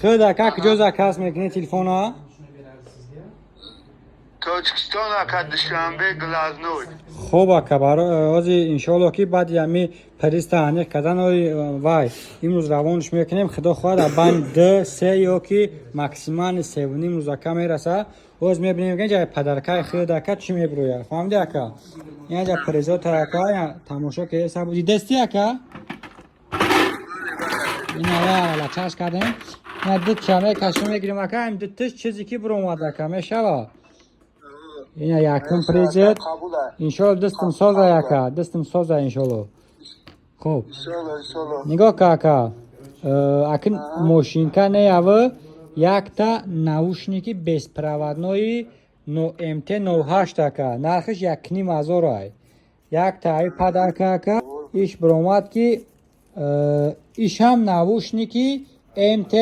Худ, ака, куҷо заказ мекунӣ телефона? Тоҷикистон, ака, Душанбе, Глазной. Хуб, ака, ҳози, иншоалло, ки баъди ҳами приста аниқ кардан ои вай имрӯз равонш мекунем. Худо хоҳад, байн 2-3 ё ки максимально 3.5 рӯз, ака, мераса. Боз мебинем, ки ҷа подаркаи худ, ака, чӣ мебирояд. Фаҳмиди, ака? Инҷа призота, ака, тамошо ки сабуди дести, ака, ина лачаш кардем. Ина ду чаме кашо мегирем, ака, ин дутиш чизе ки биромад, ака, мешава. Ина якум призет. Иншолло, дастам соза, ака, дастам соза, иншолло. Хуб. Иншолло, иншолло. Нигоҳ ка, ака, акин мошинка неяв, якта наушники беспроводной но МТ 08, ака, нархиш 1,5 ҳазор ай. Якта ай подарка, ака, иш биромад, ки ишам наушники МТ.